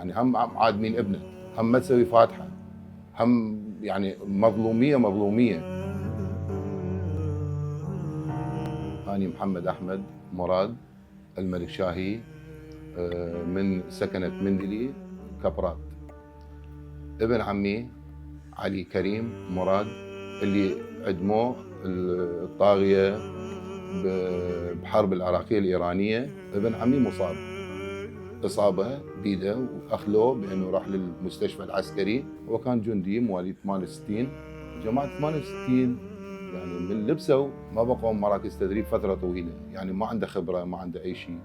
يعني هم عادمين ابنه، هم ما تسوي فاتحه، هم يعني مظلوميه. اني محمد احمد مراد الملك شاهي، من سكنه مندلي كبرات. ابن عمي علي كريم مراد اللي عدموه الطاغيه بحرب العراقيه الايرانيه. ابن عمي مصاب اصابه بيده واخلوه بانه راح للمستشفى العسكري. هو كان جندي مواليد 68. جماعه 68 يعني من لبسوا ما بقوا مراكز تدريب فتره طويله، يعني ما عنده خبره ما عنده اي شيء.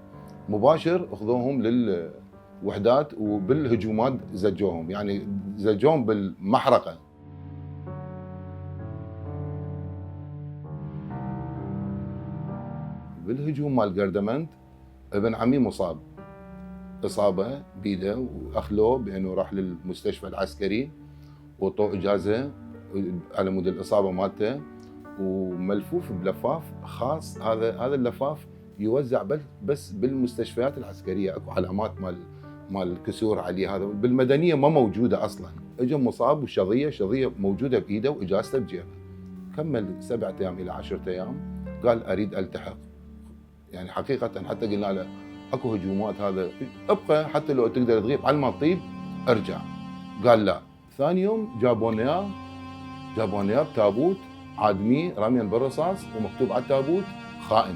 مباشر اخذوهم للوحدات وبالهجومات زجوهم، يعني زجوهم بالمحرقه. بالهجوم مال قردمنت ابن عمي مصاب اصابه بيده واخلوه بانه راح للمستشفى العسكري وطوه اجازه على مود الاصابه مالته، وملفوف بلفاف خاص. هذا اللفاف يوزع بس بالمستشفيات العسكريه، اكو علامات مال كسور عليه. هذا بالمدنيه ما موجوده اصلا. اجى مصاب وشظيه موجوده بايده واجازته بجيبه. كمل 7 ايام الى 10 ايام قال اريد التحق. يعني حقيقه حتى قلنا له اكو هجومات، هذا ابقى حتى لو تقدر تغيب على ما تطيب ارجع. قال لا. ثاني يوم جابونا اياه بتابوت عادمي رميا بالرصاص ومكتوب على التابوت خائن.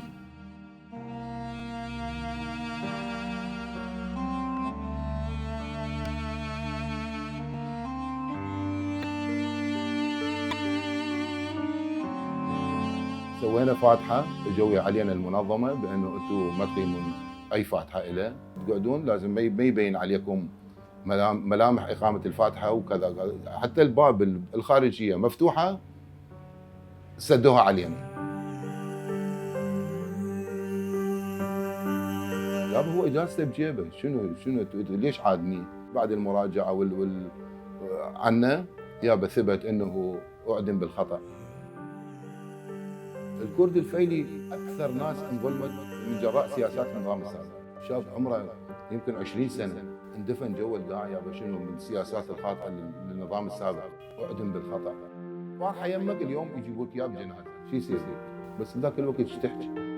سوينا فاتحه، اجوا علينا المنظمه بانه انتم ما تقيمون اي فاتحه له، تقعدون لازم ما يبين عليكم ملامح اقامه الفاتحه وكذا. حتى الباب الخارجيه مفتوحه سدوها علينا. يابا هو اجازته بجيبه، شنو ليش عادني؟ بعد المراجعه عنا يابا ثبت انه اعدم بالخطا. الكرد الفيلي اكثر ناس انظلمت من جراء سياسات النظام السابق. شاب عمره يمكن 20 سنه اندفن جوا القاع يابا شنو من السياسات الخاطئه للنظام السابق، اعدم بالخطا. راح يمك اليوم يجيبوك اياه بجنازه، شو يصير؟ بس ذاك الوقت ايش تحكي؟